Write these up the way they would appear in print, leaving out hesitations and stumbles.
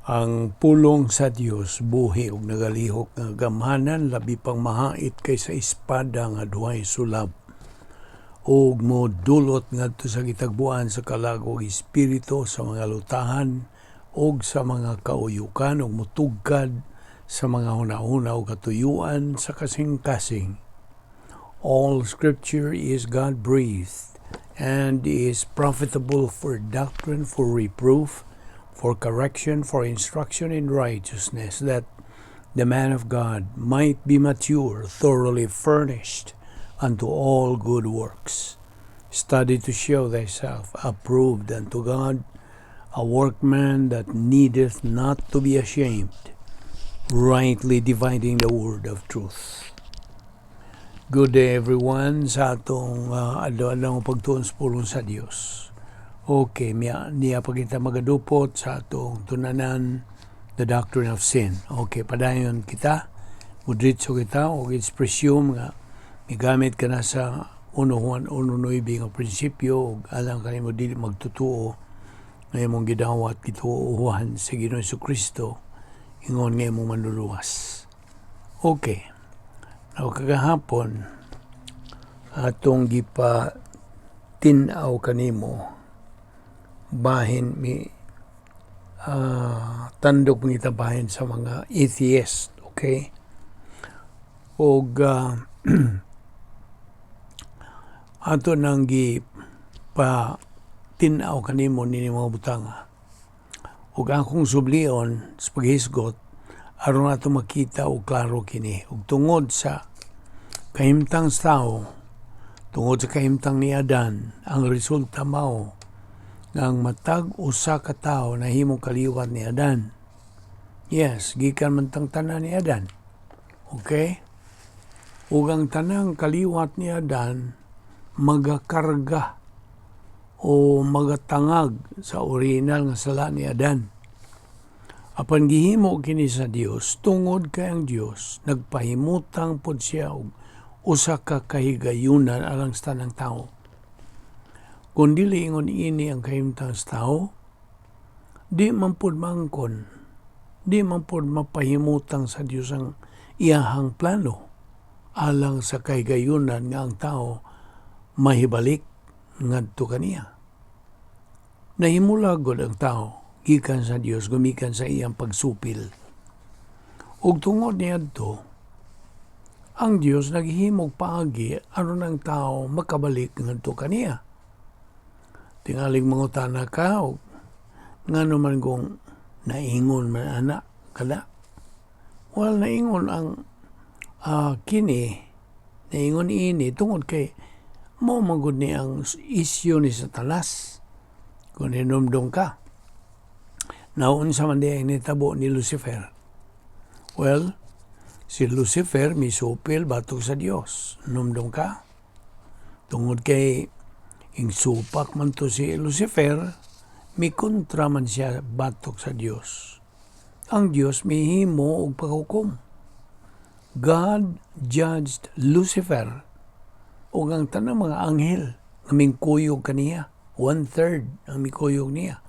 Ang pulong sa Dios buhi ug nagalihok nga gamhanan, labi pang mahait kaysa espada nga duhay sulab, ug modulot ngadto sa gitagbuan sa kalag ug espiritu, sa mga lutahan ug sa mga kauyukan, ug motugkad sa mga hunahuna ug katuyuan sa kasing-kasing. All scripture is God-breathed and is profitable for doctrine, for reproof, for correction, for instruction in righteousness, that the man of God might be mature, thoroughly furnished unto all good works. Study to show thyself approved unto God, a workman that needeth not to be ashamed, rightly dividing the word of truth. Good day, everyone, sa atong adlaw-adlaw pagtuon sa pulong sa Dios. Okay, niya pa kita magadupot sa atong tun-anan, the doctrine of sin. Okay, padayon kita, mudritso kita, o it's presume nga migamit ka na sa 1 Juan 1.9 nga prinsipyo ug alang kanimo dili magtutuo nga imong gidawat, gituohan sa Ginoong Kristo ingon nga imong manluluwas. Okay. Now, kagahapon atong gipa tin-aw kanimo bahin mi tandog mangita bahin sa mga atheist, okay? Og ato nang gi pa tin-aw kanimo nini mga butanga. Ug akong sublion sa paghisgot aron ato makita og klaro kini. Ug tungod sa kahimtang sa tao, tungod sa kahimtang ni Adan, ang resulta mao nga ang matag usa ka tawo nahimong kaliwat ni Adan. Yes, gikan man tang tanan ni Adan. Okay? Ug ang tanang kaliwat ni Adan magakarga o magatangag sa original nga sala ni Adan. Apan gihimo kini sa Dios tungod kay ang Dios nagpahimutang pod siya og usa ka kahigayunan alang sa tanang tawo. Kung dili ingon ini ang kahimtang sa tawo, di man pod maangkon, di man pod mapahimutang sa Dios ang iyahang plano alang sa kahigayunan nga ang tao mahibalik ngadto kaniya. Nahimulagod ang tao gikan sa Dios gumikan sa iyang pagsupil. Ug tungod niadto, ang Dios naghimog paagi aron ang tao makabalik ngadto kaniya. Tingaling mangutana ka og ngano man kung naingon man ana kada. Well, naingon ang kini, naingon ini tungod kay mao man gud ni ang isyu ni Satanas. Kung hinumdum ka, naunsa man diay nitabo ni Lucifer? Well, si Lucifer misupil batok sa Dios. Numdum ka? Tungod kay ing supak man to si Lucifer, mikontra man siya batok sa Dios. Ang Dios mihimo og paghukom. God judged Lucifer ug ang tanang mga anghel nga mingkuyog kaniya. One-third ang mikuyog niya.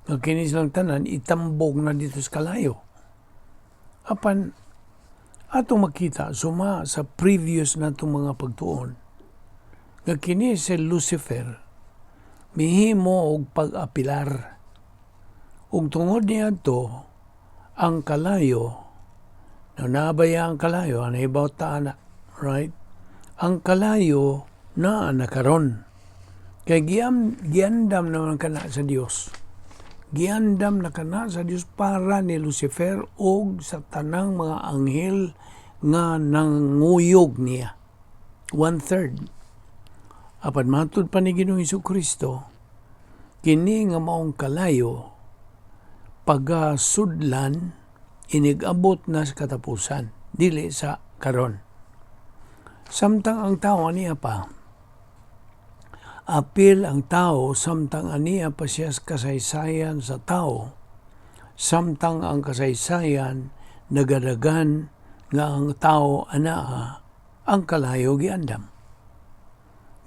Nga kini silang tanan itambog na dito sa kalayo. Apan atong makita suma sa previous natong mga pagtuon nga kini si Lucifer mihimo og pag-apilar. Ug tungod niadto ang kalayo na nabaya ang kalayo, ang about ta ana, right? Ang kalayo naa na karon. Kay giandam naman kana sa Dios. Giandam na kana sa Dios para ni Lucifer og sa tanang mga anghel nga nanguyog niya. One-third. Apan matud pa ni Ginoong Kristo, kini nga maong kalayo pagasudlan inigabot na sa katapusan, dili sa karon. Samtang ang tao aniya pa, apil ang tao samtang aniya pa siya sa kasaysayan sa tao, samtang ang kasaysayan nagadagan nga ang tao anaa, ang kalayo giandam.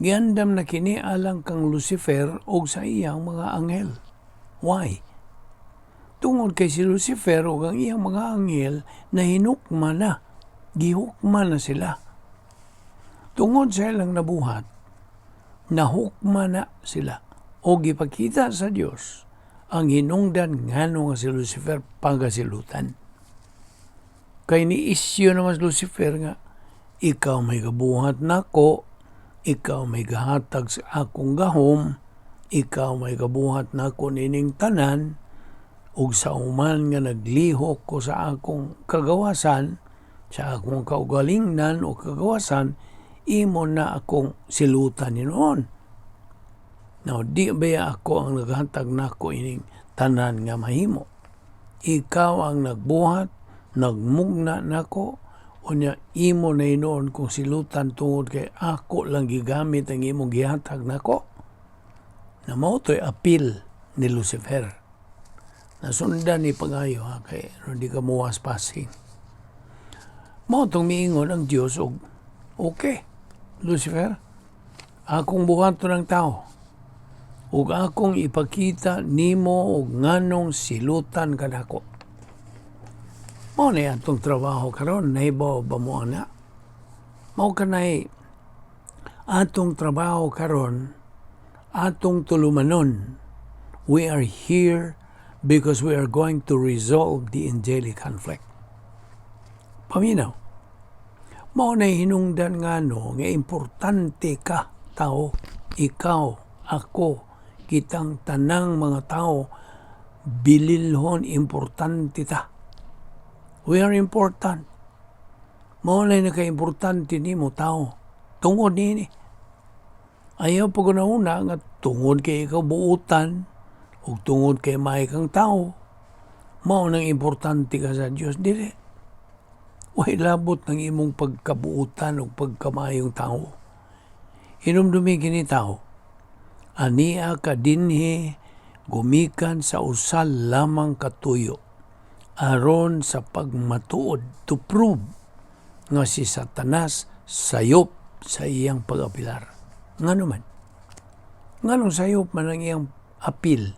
Giandam na kini alang kang Lucifer og sa iyang mga anghel. Why? Tungod kay si Lucifer ug ang iyang mga anghel na hinukma na, gihukma na sila. Tungod sa ilang nabuhat, nahukma na sila o gipakita sa Dios ang hinungdan ngano nga si Lucifer pagasilutan. Kay ni isyu naman si Lucifer nga, "Ikaw may gabuhat nako, ikaw may gahatag sa akong gahom, ikaw may gabuhat nako nining tanan, ug sa human nga naglihok ko sa akong kagawasan, sa akong kaugalingnan o kagawasan, imo na akong silutan hinuon. Now, di ba ako ang naghatag nako ining tanan nga mahimo? Ikaw ang nagbuhat, nagmugna nako, unya imo na hinuon kong silutan tungod kay ako lang gigamit ang imong gihatag nako." Na mao to'y apil ni Lucifer. Nasundan ni pagayo ha, kay di ka muwas passing. Mao tong miingon ang Dios og, "Okay, Lucifer, akong buhaton ang tao ug akong ipakita nimo og nganong silutan kanako." Mao na atong trabaho karon, nahibaw ba mo ana? Mao kanay atong trabaho karon, atong tulumanon. We are here because we are going to resolve the angelic conflict. Paminaw. Mao na hinungdan ngano nga importante ka tao, ikaw, ako, kitang tanang mga tao, bililhon, importante ta. We are important. Mao na naka-importante nimo tao. Tungod nini. Ayaw pag una nga tungod kay ikaw buutan ug tungod kay may kang tao, mao nang importante ka sa Dios. Dili. Way labot ng imong pagkabuutan ug pagkamayong tao. Hinumdumi kini, tao. Ania ka dinhi gumikan sa usa lamang katuyo aron sa pagmatuod, to prove nga si Satanas sayop sa iyang pag-apilar. Ngano man? Nganong sayop man ang iyang apil?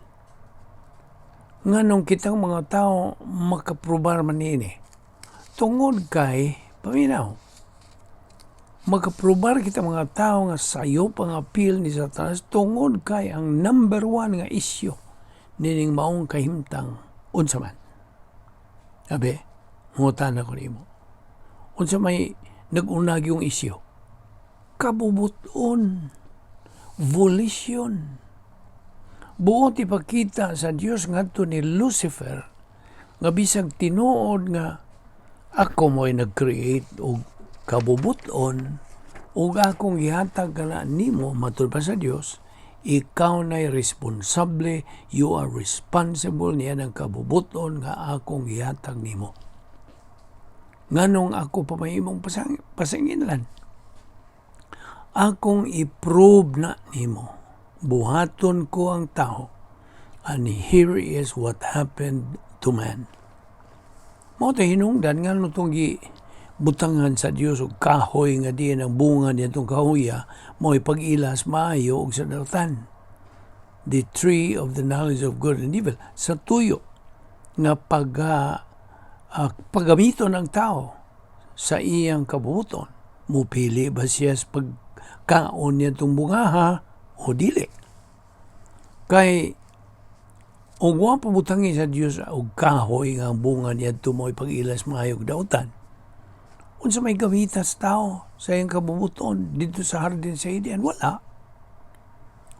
Nganong kitang mga tao makaprobar man niini? Tungod kay, paminaw, makaprobar kita mga tao nga sayop ang apil ni Satanas tungod kay ang number one nga isyu nining maong kahimtang, unsa man? Abe, mangutan ako nimo. Unsa may nag-unag yung isyu? Kabubuton. Volition. Buot ipakita sa Dios ngadto ni Lucifer nga bisag tinuod nga ako mo'y nag-create og kabubuton ug akong gihatag kana nimo, matud pa sa Dios, ikaw na'y responsable, you are responsible niya ng kabubuton nga akong gihatag nimo. Nganong ako pa may imong pasanginlan? Akong i-prove na nimo. Buhaton ko ang tao. And here is what happened to man. Mao tay hinungdan nga no itong butangan sa Dios og kahoy nga diin ang bunga niyatong kahoya mo'y pag-ilas maayo og sa dautan. The tree of the knowledge of good and evil, sa tuyo nga paggamito ng tao sa iyang kabubuton. Mupili ba siya sa pagkaon niya itong bungaha o dili? Kay ug wa pa butangi sa Dios og kahoy nga ang bunga niadto mo'y pag-ilas maayo og dautan, unsa may gamita sa tao sa iyang kabubuton dito sa hardin sa Eden? Wala.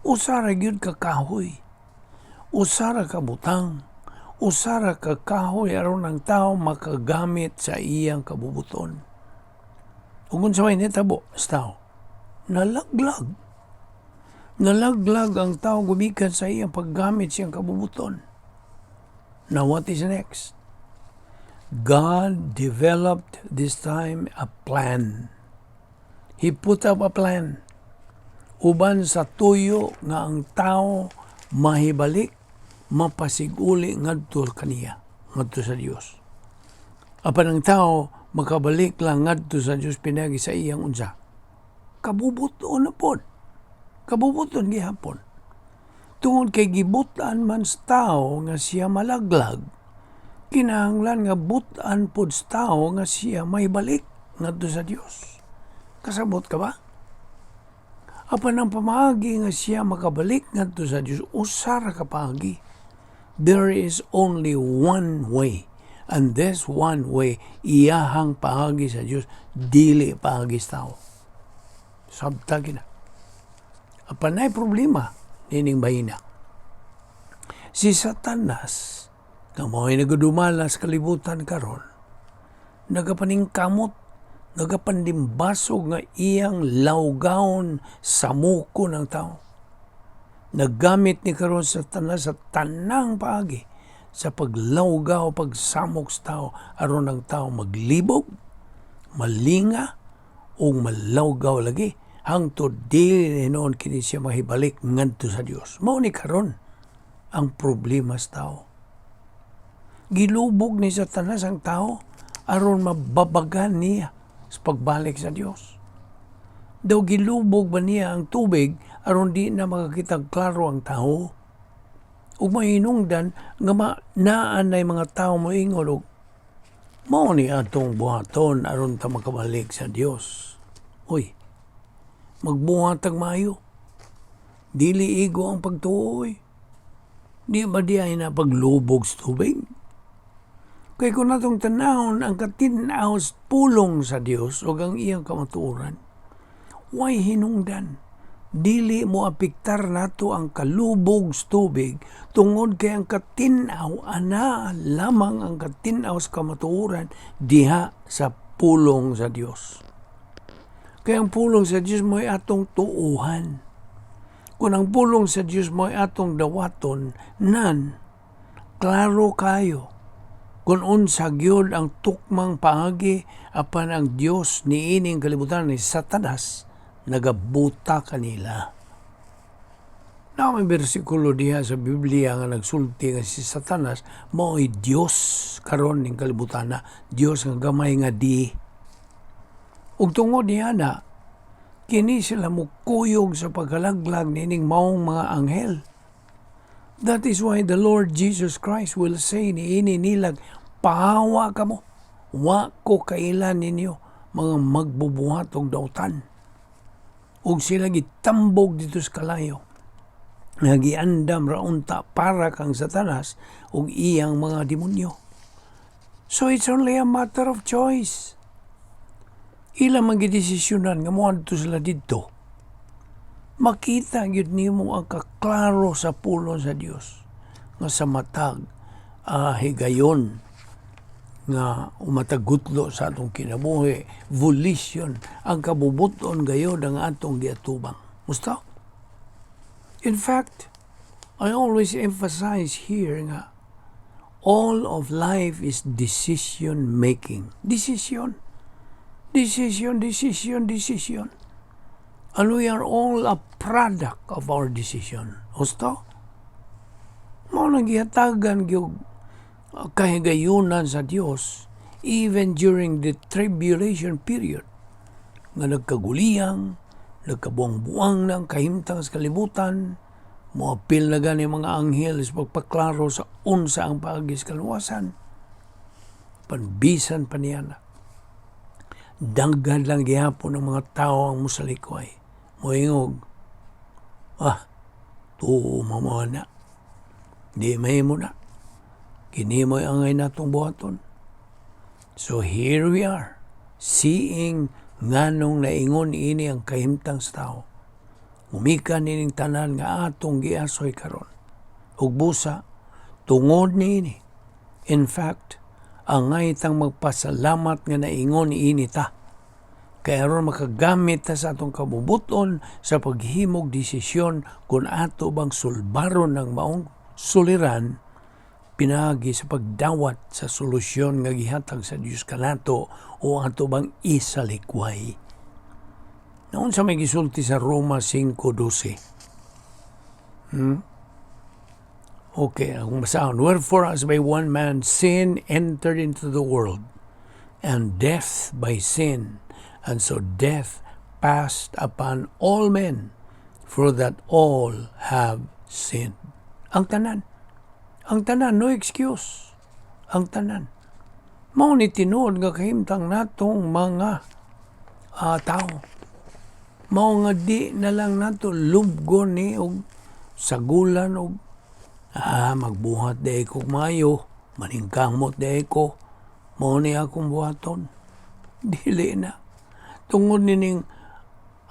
Usa ra gyud ka kahoy. Usa ra ka butang. Usa ra ka kahoy aron ang tao makagamit sa iyang kabubuton. Ug unsa may nitabo sa tao? Nalaglag. Nalaglag ang tao gumikan sa iyang paggamit siyang kabubuton. Now, what is next? God developed this time a plan. He put up a plan. Uban sa tuyo nga ang tao mahibalik, mapasiguli ngadto kaniya, ngadto sa Dios. Apan ang tao makabalik lang ngadto sa Dios pinagi sa iyang unsa? Kabubuton na pod. Kabubuton gihapon. Tungod kay gibutan man sa tao nga siya malaglag. Kinahanglan nga butan pod sa tao nga siya may balik ngadto sa Dios. Kasabot ka ba? Apan ang pamaagi nga siya makabalik ngadto sa Dios, usa ra ka paagi. There is only one way. And this one way, iyahang paagi sa Dios, dili paagi sa tao. Sabta kina. Apan nay problema nining bahina. Si Satanas, nga mao'y nagadumala sa kalibutan karon, nagapaningkamot, nagapandimbasog nga iyang lawgawon sa muko ng tao. Naggamit ni karon sa Satanas sa tanang paagi sa paglawgaw, pagsamok sa tao, aron ang tao maglibog, malinga, o malawgaw lagi hangtod dili hinuon kini siya mahibalik ngadto sa Dios. Mao ni karon ang problema sa tao. Gilubog ni Satanas ang tao aron mababagan niya sa pagbalik sa Dios. Daw gilubog ba niya ang tubig aron di na makakita klaro ang tao? Ug mahinungdan nga naa nay mga tao moingon og mao ni atong buhaton aron ta makabalik sa Dios. Uy, magbuhat tag maayo. Dili igo ang pagtuo. Di ba diay na paglubog sa tubig? Kay kung atong tanawon ang katin-aw sa pulong sa Dios ug ang iyang kamatuoran, way hinungdan. Dili mo apektar nato ang kalubog sa tubig tungod kay ang katin-aw ana lamang ang katin-aw sa kamatuoran diha sa pulong sa Dios. Kay ang pulong sa Dios mo'y atong tuuhan. Kung ang pulong sa Dios mo'y atong dawaton, nan klaro kayo kung unsa gyud ang tukmang paagi, apan ang Dios niining kalibutan ni Satanas nagabuta kanila. Na may bersikulo diha sa Biblia nga nagsulti nga si Satanas mao'y Dios karon ning kalibutan na, Dios nga gamay nga di. Ug tungod niya na, kini sila mukuyog sa pagkalaglag nining maong mga anghel. That is why the Lord Jesus Christ will say niini nilag, "Pahawa kamo. Wa ko kaila ninyo, mga magbubuhat og dautan." Ug sila gitambog dito sa kalayo nga giandam ra unta para kang Satanas ug iyang mga demonyo. So it's only a matter of choice. Ila man gidesisyonan nga moadto sila didto. Makita gyud nimo ang kaklaro sa pulong sa Dios nga sa matag higayon nga umatagutlo sa atong kinabuhi, volition, ang kabubuton gayod ang atong giatubang. Musta? In fact, I always emphasize here nga all of life is decision making. Decision. Decision, decision, decision. And we are all a product of our decision. Husto? Mao nang gihatagan gyud kahigayunan sa Dios even during the tribulation period nga nagkaguliyang, nagkabuang-buang ng kahimtang sa kalibutan, moapil na gani mga anghel sa pagpaklaro sa unsa ang paagi sa kaluwasan. Panbisan pa niya na. Daghan lang gihapon ng mga tao ang musalikway. Moingog, "Ah, tuo mo na. Di mahimo na. Kini mo'y angay natong buhaton." So here we are, seeing nganong naingon ini ang kahimtang sa tao. Umikan nining tanan nga atong giasoy karon. Ug busa, tungod niini. In fact, angay tang magpasalamat nga naingon ini ta. Kay aron makagamit ta sa atong kabubuton sa paghimog desisyon kung ato bang sulbaron ng maong suliran pinaagi sa pagdawat sa solusyon nga gihatag sa Dios kanato o ato bang isalikway. Naunsa may gisulti sa Roma 5:12? Okay, akong basahon. "Wherefore, as by one man sin entered into the world, and death by sin, and so death passed upon all men, for that all have sinned." Ang tanan. Ang tanan, no excuse. Ang tanan. Mao ni tinuod nga kahimtang natong mga tao. Mao nga di na lang nato lubgon ni og sagulan og magbuhat diay ko maayo, maningkamot diay ko, mao ni akong buhaton. Dili na. Tungod nining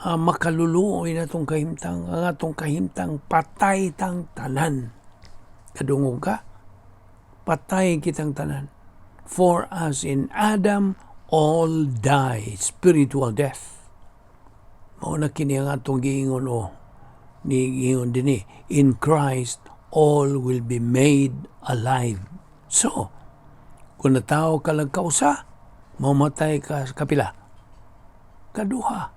makaluluoy na tong kahimtang, ang atong kahimtang patay tang tanan. Kadungog ka? Patay kitang tanan. For as in Adam all die, spiritual death. Mao na kini ang atong giingon o ni giingon dinhi, in Christ all will be made alive. So, kung natawo ka lang kausa, mamatay ka kapila? Kaduha.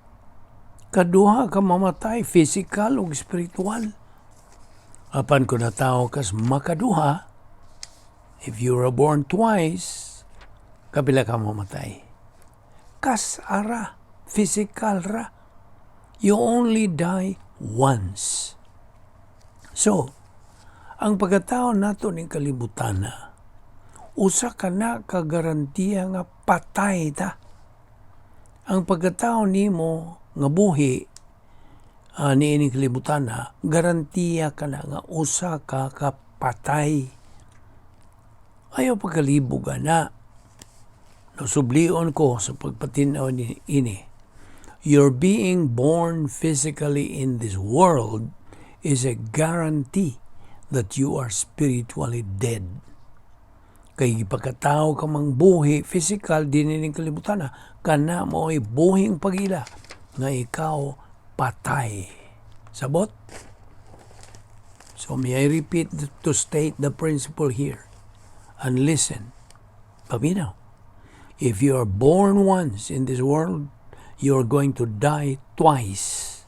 Kaduha ka mamatay, physical o spiritual. Apan kung natawo kas makaduha, if you are born twice, kapila ka mamatay? Kas ara, physical ra. You only die once. So, ang pagkatao nato ning kalibutan na, usa ka na kagarantiya nga patay ta. Ang pagkatao nimo nga buhi niining kalibutan na, garantiya ka na nga usa ka kapatay. Ayaw pagkalibog na. Nasublion ko sa pagpatinaw ni ini. Your being born physically in this world is a guarantee that you are spiritually dead. Kay pagkatao ka mang buhi physical din ning kalibutan na, kana mo'y buhing pagila nga ikaw patay. Sabot? So may I repeat to state the principle here and listen. Paminaw. If you are born once in this world, you are going to die twice.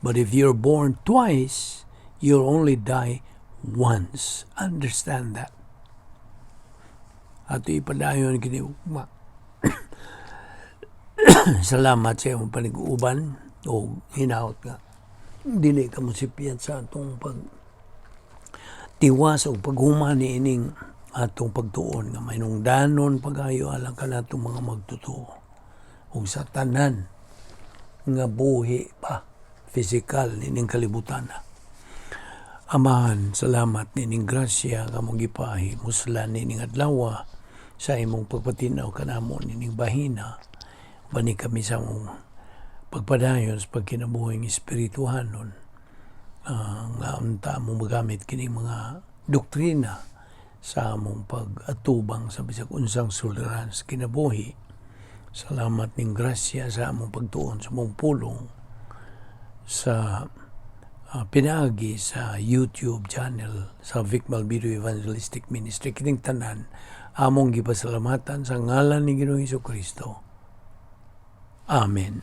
But if you're born twice, you'll only die once. Understand that. Ato ipadayon kini ugma. Salamat sa imong paniguban o hinaot nga dili ka mo sipyat sa atong pag tiwas o paghuman ni ining atong pagtuon nga mainungdanon pagayo alang kanatong mga magtotoo ug sa tanan nga buhi pa physical nining kalibutan. Amahan, salamat nining grasya nga among gipahi muslan nining adlaw sa imong pagpatinaw kanamo nining bahina. Bani kami sa among pagpadayon sa pagkinabuhing espirituhanon nga unta mo magamit kining mga doktrina sa among pag-atubang sa bisag unsang suliran sa kinabuhi. Salamat ning grasya sa among pagtuon sa among pulong sa pinaagi sa YouTube channel sa Vic Malvido Evangelistic Ministry. Kining tanan among gipasalamatan sa ngalan ni Ginoong Kristo. Amen.